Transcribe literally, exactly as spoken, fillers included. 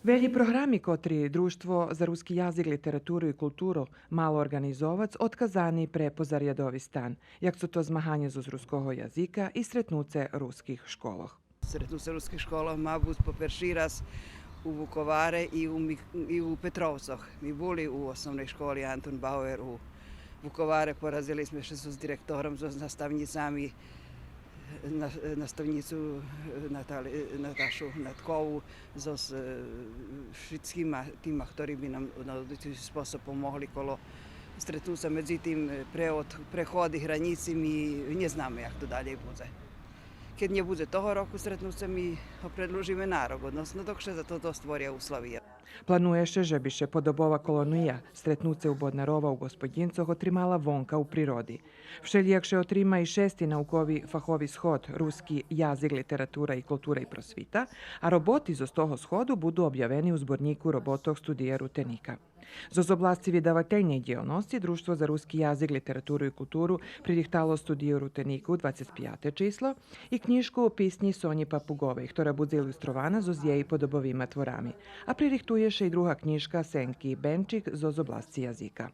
Велї програми котри Дружтво за руски язик, литературу и културу мало орґанизовац одказани пре позарядови стан, як цо то змаганє зоз руского язика и стретнуце руских школох. Стретнуце руских школох ма буц по перши раз у Вуковаре и у Мик-, и у Петровцох. Ми були у Основней школи Антон Бауер у Вуковаре, порадзели зме ше зоз директором, зоз наставнїцами, на-, наставнїцу Натали-, Наташу Наткову, зоз, е, шицкима тима хтори би нам на одвитуюци способ помогли коло стретнуца. Медзитим, е, преод-, преходи гранїци, ми нє знаме як то далєй будзе. Кед нє будзе того року стретнуце, ми го предлужиме на рок, односно док ше за тото створя условия. Планує ше же би ше подобова колония, стретнуце у Боднарова у Господїнцох, отримала вонка у природи. Вшелїяк ше отрима и шести наукови фахови сход Руски язик, литература и култура и просвита, а роботи зоз того сходу буду обявени у зборнїку роботох Студия Рутеника. Зоз обласци видавательней дїялносци Дружтво за руски язик, литературу и културу пририхтало Студию Рутенику двацец пияте число и кнїжку Писнї Сонї Папуґовей, хтора будзе илустрована зоз єй подобовима творами. А пририхтує ше и друга кнїжка Сенки Бенчик зоз обласци язика.